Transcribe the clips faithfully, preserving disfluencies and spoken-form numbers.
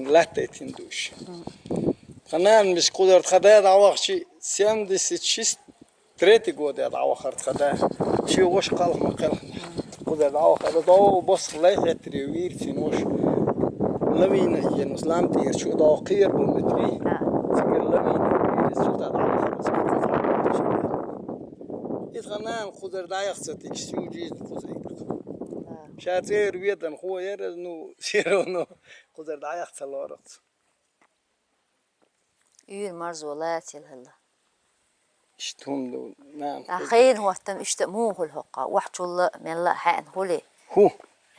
Лаьттайтина душ. Тха нана мис кхузара тха да дӀавахчи, семьдесят шесть третий года дӀавахар тха да. Ши воша кхалха ма кхелха. Кхузара дӀавахар. Дов бос лайхеттари вирцин воша. Лавина ен ус лам тӀера чу дов кхер бу метви. Цигар лавина вирис чу да дӀавахар. Ит тха нана кхузара дӀаяхца тикс су жизнь кхуза. Ша цӀер ведан хо яра, ну, все равно кхузара дӀаяхца лорац. Уьйр марзо лацил хилла. Иштта хӀума ду, нана, А хуза. Хейн хӀоттам иштта муха хӀокха, вахчулла, мелла хьаьн хули. ХӀу.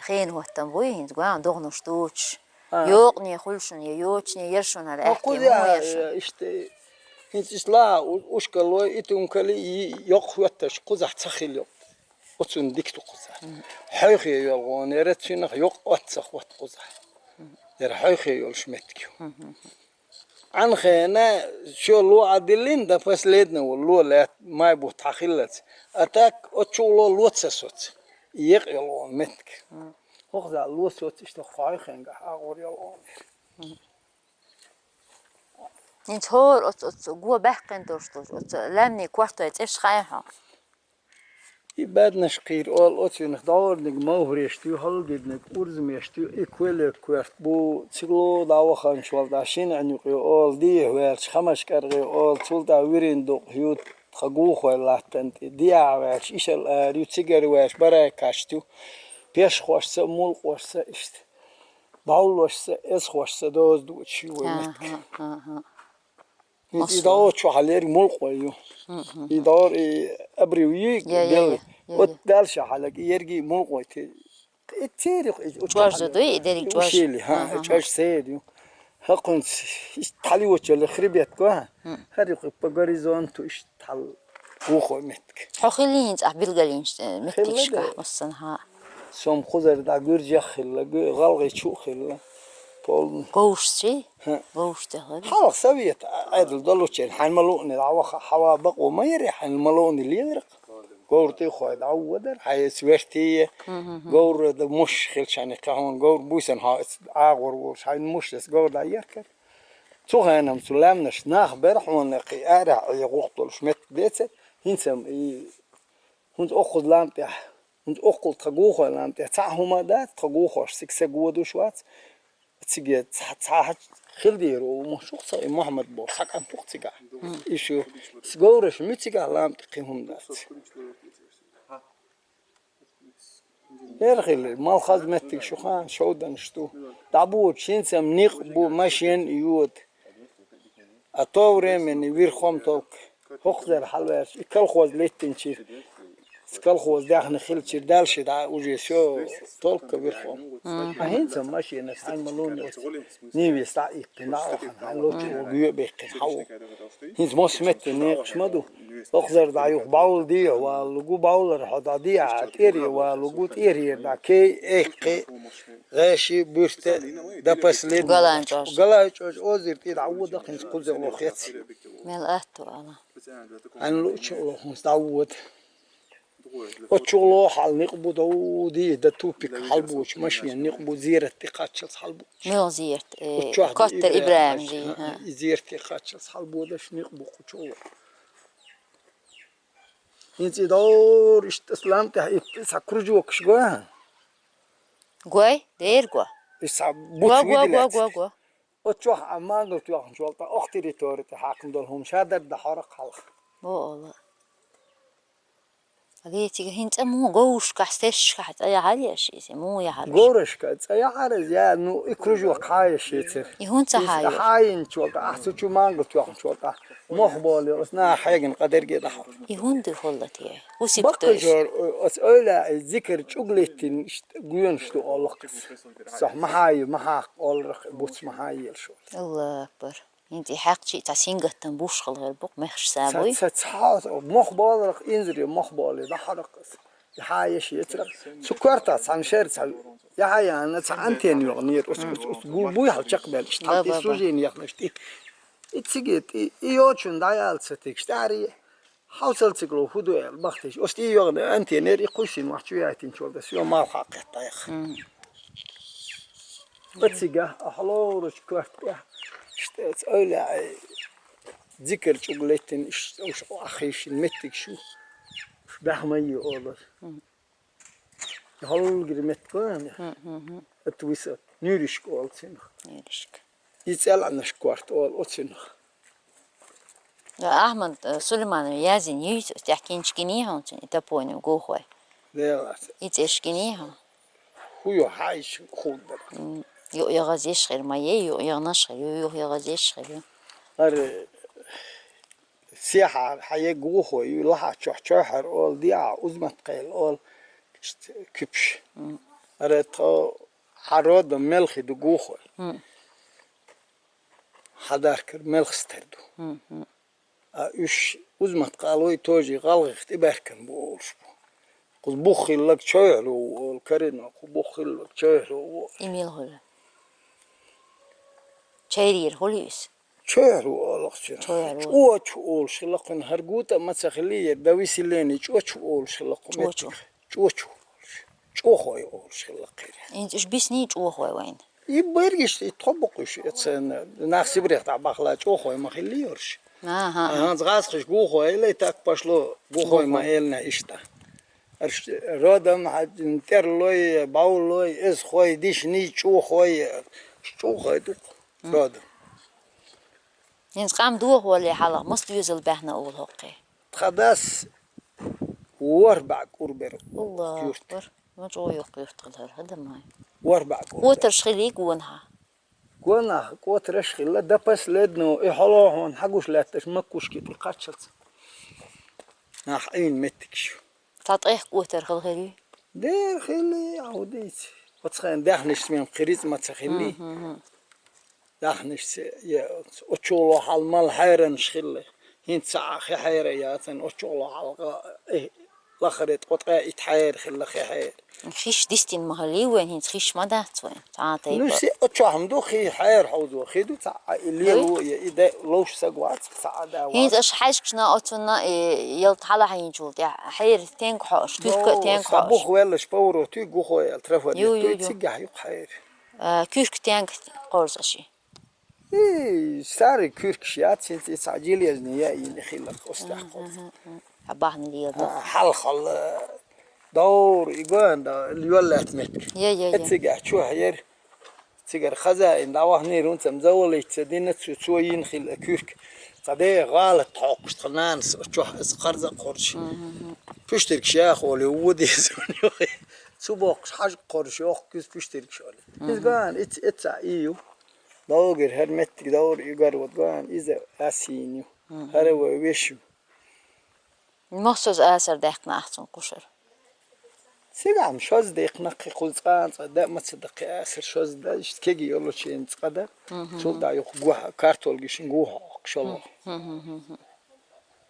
Хейн хӀоттам буй, хӀинца гуан догӀнуш дучу. А. Йокъне хуьлшун, я йочне ершун хӀара Ма ахти кхуза муха я, ершун. Иштта, хӀинца ишла у-, ушкалой, итункали, и йокъ хӀотташ, кхузахь ца хил йокъ. Оцунна дика ду кхуза. Хьойхе йолу гӀонера цуьнах йокъ оццах ват кхуза. Яра хьойхе йолуш меттиг ю. Ӏанхена шо ло а диллина, до последнего ло лаьтта, май бутт хьан хиллалц. А так, оцу чу ло лоца соц. И екъ йолу гӀон меттиг. ХӀокхуза ло соц, иштта хьойхенгахь агӀор йолу гӀон. ХӀинца хӀора оцу, оцу го баьккхина долуш долуш, оцу лаьмнийн кортой цӀерш хаьа хьо? И баьднаш кхийра олу оцуьнах дӀорниг мовхӀареш ду, хьалгидниг урзамеш ду, и коьллиг коьрта бу, цига ло дӀаваханчу вала дӀа шина Ӏин юкъе олу, дехьа ваьлча хамаш кӀаргӀе олу, цул тӀаьхьа вирин дукъ ю, тхан гухой латтана тӀе, дехьа ваьлча ишал ара ю, цигара ваьлча барайкаш ду, пешхошца а, мулкъошца а иштта. БӀовллошца, эзхошца доза дуучу ю вай меттиг. ХӀинца и дӀо чохь лерг мулкъой ю. И дӀор и абрив ю, делли. От дальше хьалаг, и ерги мулкъой те. И церих, и чӀожза дуй, и дерриг чӀож? Ушели, ха, чӀож цер ю. ХӀакхунца, и тхьалиочалли хребет го, ха? ХӀарих по горизонту иш тхьал гухой меттиг. Хьо хилли хӀинца ахь билгалйинчу меттигашкахь массанхьа? Сом кхузара дӀа гуьржех хилла, гу-, гӀалгӀи чу а хилла. Полный. Говшчий? ХӀа. Говш тӀехула? Хьалха совет Ӏедал долучеран хьайна ма луъни дӀаваха, хьава бакъо ма яри хьайна ма луъни леларх. Говр тӀехула дӀаводар, хьайца вертие. Говр да муш хилчани кхин хьуна говр буьйсан хьо эца агӀор волуш, хьайна муш эца говр дӀаеркар. Цу хенам цу лаьмнаш нах бер хьуна кхин арахь Ӏе гӀуллакх долуш метта децар. ХӀинца и хӀунца оккхуза лам тӀехь, хӀунца оккхул тха гухой лам тӀехь цхьа хӀума а дац, тха гухош цига са годуш вац. Циге цхьа, цхьа хьач-, хила дийр ву, ма шух ца и Мухьаммад боху схьа кӀант ву-кх цигахь. И шу говраш муьцигахь лам тӀе кхин хӀума дац. ХӀера хила, малхаза меттиг шу хаан шовданаш ду. ДӀабоьдуш хӀинца-м никъ бу, машен а йода. А то времени верхом только хӀокхузара хьалаваьлча, и колхоз леттинчира. Колхоз даьхна хилчира, дальше дӀа уже всё только верхом. А хӀинца машинас хьайн ма луни оцу Нивес дӀа а иккхина, дӀа а вахана, хьайн лочу вогу йоьбехкина хьан ву. ХӀинца мосса метте некъаш ма ду. ХӀокхузара дӀа юха бӀовла дехьа валалугу, бӀовлара хьо дӀа дехьа, тӀере валалугу, тӀерера дӀа кей, эккхи, гӀеши, буьрта, до последнего. Галайн чӀож. Галайн чӀож озир тӀе дӀавода, хӀинца кхуза лохец. Мел атта вала. Хьайн лучу лохунца дӀавода. Оцу чу ло хьал никъ бу, дов ди, да тупик хьалбучу машина никъ бу, зерат тӀе кхаччалц хьалбучу. Мила зерат, э, Оцу чохь Коттар ди Ибрахим ди, ха, ха. И зерат тӀе кхаччалц хьалбодаш никъ бу кху чу ло. ХӀинца и дор иштта лам тӀехь итт цхьа кружокаш го? Гой, дер го. Иштта цхьа буц го, го, го, виделец. Го, го. Оцу чохь а мангал тоьхначу вала тӀе ох территори тӀе хьаькхна долу хӀума ша дара дахьара хьалха. Бо ала. Алло, цига хӀинца муха говрашкахь, стешкахь цӀа яхьар я ши иза, муха яхьар шу? Говрашка цӀа яхьар иза, я, ну, и кружок хьаеш яцара. И хӀунца хьаеш? Хьаинчул тӀе, ахь цу чу мангал тоьхначул тӀе. Мох болу, ас нах хьегна къа дерге дахьар. И хӀунда хӀолла те? ХӀусик Баккхажор, ас ойла, и зикар чӀуг леттина, иштта гоьнаш ду оллакхас. Сох ма хьайи, ма хьаккха олларх, буц ма хьайи ел шо. Аллаху акбар. ХӀинца и хьаькхчи цхьа сингаттам буш хала хир бу-кх, мехаш са буй? Ца, ца, цхьа мох боларх, инзаре мох боле, дахьарх аса. И хьаеш яцарх. Цу коьртахь цхьана шер цхьа яхьа яна, цхьа антенна йогӀанера. Ус, ус, ус гу-, буй хьал чекхбаьлла, иштта хьалти сужени яхна, иштта и. И циге тӀе, и йочун дӀаяла ца тегаш, тӀаьхьаре, хьовсал цига ло, хӀу ду аьлла, бахтийча. Ус тӀе йогӀана антеннера, и кхуьйсина вахчу яйтинчул тӀе, со малх хьакхетта яха. Ацигахь, ахьа лоруш коьртехь, иштта эвлаьӀий зикар чӀуг леттина, иштта уьш Ӏохайшина меттигаш ю, уьш баьхмайи олар. Мгм. Хьалгир меттиг ван. Мгм, мгм. Ат висат, нуьришка олу цунах. Нуьришка. И цӀелхьанаш корта олу оцунах. Ахьмад, э, Сулейманов язйина юй, тӀехь кинчкиний хьуна цуьнан, и топоним Гохой. Делаца. И цӀеш гиний хьуна? ХӀу ю хьаьжча хӀун дара? М, юкъ ягӀазеш хир ма ей, юкъ ягӀнаш хир ю, юкъ ягӀазеш хир ю. ХӀара сехьара хьан е Гохой ю, лахьа чохь чохьара олу диа, Узматкъайла олу, иштта куьпаш. М. ХӀара тхо хьан родом мел хи ду Гохой. М. Хьан даркар мел хи стар ду. М, м. А уьш Узматкъалой тоже гӀалгӀех тӀебаьхкина бу олуш бу. Кху бух хилларг чоьхьало ву олу, карино кху бух хилларг чоьхьало ву олу. И мила хуьлу? Чайрийра хуьлу иза? Чоьхьало олу ахча. Чоьхьало. ЧӀочу олуш хилла кхуьнан хӀара гута а ма ца хиллий, яра да выселение чӀочу олуш хилла кху меттиг. ЧӀочу. ЧӀочу олуш. ЧӀохой олуш хилла кхира. ХӀинца уьш бисний чӀохой вайна? И бергиш, и тхо бу кхуьш, эцна, нах Сибрех дӀа бахла чӀохой ма хилли йорш. Аха. А хӀанз гӀазкхиш Гохой, лей так пошло, Гохой ма Гохой. Элна иштта. Арш родом хьаджин тӀерлой, бавлой, эзхой, дишний, чӀохой, чӀохой ду кху М. Родом. ХӀинца къам дохо вале хьалха, мас доьзал баьхна олу хӀокхе? Тхан дас ворхӀ бӀе кӀур бер Аллаху юрт. Акбар. Ма чӀогӀа йоккха юрт хилла хӀара, хӀада май. ВорхӀ бӀе кӀур бер. Котарш хилий гонахьа? Гонахьа котарш хилла, до последнего, и хьалохьун хьагуш лаьтташ маккушки тӀе кхаччалц. Нах Ӏийна меттигаш. Цхьа ткъех котар хила хир ю? Дера хилли, ахьа дийца. Оцхайн даьхнаш смем кхириц ма ца хилли. Мгм, мгм. Даьхнашца, я, очуло хьал мал хьайранаш хилла. ХӀинца а хи хьайра яцан, очуло хьалха, э, лахаре ткъо ткъе итт хьайра хилла хи хьайра. Хиш дистина ма хилли вайн, хӀинца хиш ма дац вайн. Цхьа а тайпа. Ну, се очохьам ду, хи хьайра хьовзо, хи ду, цхьа а и лело, я и де ловш саг вац, цхьа а да вац. ХӀинца аша хьаьжкашна оцунна, э, ялта хьала хьайинчул тӀехь, хьайра тенга хьош, куьрка Ну, тенга са хьош. Бух веллаш повороты Гохой ал трафа Ю, ю, деттуй, ю. Цигахь юкъ хьайра. А, куьрка тенга кхорза ши? И, старый куьркаш яц, хӀинца и цхьа железный я, и хилла кхостахь кхорза. Мгм, мгм. Хьа бахьна лела. А, хьалхал, даур, и гоьн да, йоллаьт метка. Я, я, я. Э, цигахь чу хьер, цигара хозяин дӀавахнийра, хӀунцам завалить ца дина цу, цо йина хилла куьрка. Цхьа де гӀалат хьокхуш, тха нанас чохь аса кхарза кхорш. Мгм, мгм. Пуьштиргаш яха оле, ву деза. Цу боккхуш хьажа кхорш, йохк куьз пуьштиргаш оле. Мгм. Иза гоьн, иц, иц а и ю. Даугир хӀара меттиг даур игар вот гоьн, иза асин ю. Мгм. ХӀара вай веш ю. Мохсоз асар даьккхина ахцун кхушар. Цигахь ма шозза декхна кхин кхуза цкъа а цкъа да ма ца даккхи асар шозза да, иштта кеги йолучу ен цкъа да. Мгм. Цул да юха гуха, картол гишин гуха оккха шолгӀа. Мгм, мгм, мгм.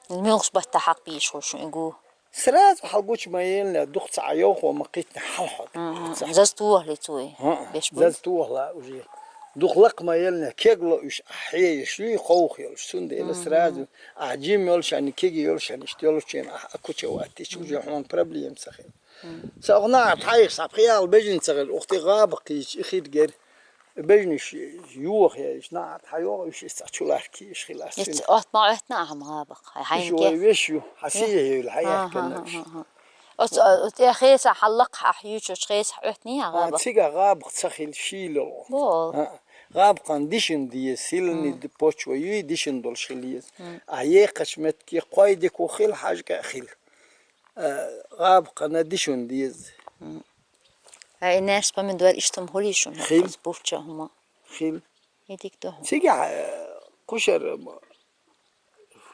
Муьлхаш батта хьакхбийш хӀу шун и гу? Сразу хьал гучу ма елла, дух ца Ӏа йовхо ма кхитна хьалхьо. Мгм. Ца Заз тухале цуй. ХӀаъ, беш буй? Заз тухала уже. Дух лакха ма елла, кегло уьш ахь хьееш юй, ховха йолуш. Цундела Мгм. Сразу ахь жим йолшани, кеги йолшани, иштта йолчен ахь а куча ваттича, уже хьуна проблема ца хила. Мгм. Сан охьа нагӀарт хьайх схьа пхиал бежин ца хила, ухти гӀаба кхийча, и хир гер. Бежнаш йохаяйча, нагӀарт хьайогӀу, уьш иза цхьа чуларкийш хила ас Иза цуьнан. Отма Ӏоьттина ахьа гӀабах? Хьай Уьш хьайна вай кех? Веш ю, хьан сехьа юьйла, хьан Ага, яхканна ага, уьш. Ага. Оц, оц, э, хеса хьаллакха ахь юьйчуш хеса Ӏоьттина я А, гӀабах? Цига гӀабах ца хила шийла ло. Бо. А, гӀабакхан дишин деза, силни М. д-, почва юй, дишин долуш хила еза. М. А екхачу метке кхой дика хила, хьажкӀа хила. А, гӀабакхана дишин деза. М. А и нерс помидор иштта хӀума хуьлий шуна? Хила. Оц бувча хӀума. Хила. И дика ду хӀума. Цигахь, э, кхушара, м,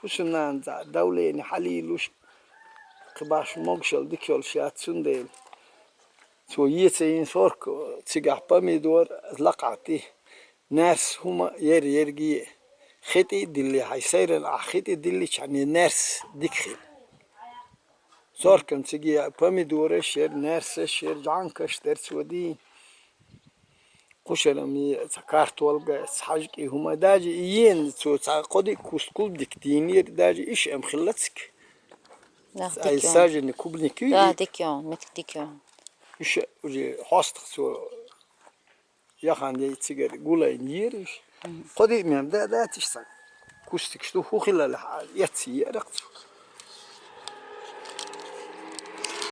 хӀусамнана цхьа давление хьалийлуш, кхин баш могушалла дика йолуш яц цундела. Цо еца йина сорка, цигахь помидор, лакхахь тӀе, наьрс хӀума ер-ерге, хи тӀе а дилли, хьайн сайран ахь хи тӀе диллича, хьан наьрс дика хила. Соркан циге помидораш яра, наьрсаш яра, жӀанкаш дара цо дийна. Кхушарам е ца картолга, ца хьажкӀи хӀума. Даже и йена цо ца кхо-диъ куст клубник дийнера, даже иш ам хилла цига. Нах Ай дика йон. Саженный клубник ю Да, и? Дика йон, митк дика йон. Иш уже хьостах цо Яхан яй цигара гулайн йийр уж. Кхо-диъ мем да, да, тиштаг. Кустикаш ду, хӀу хилалехь а, эцций яра цу.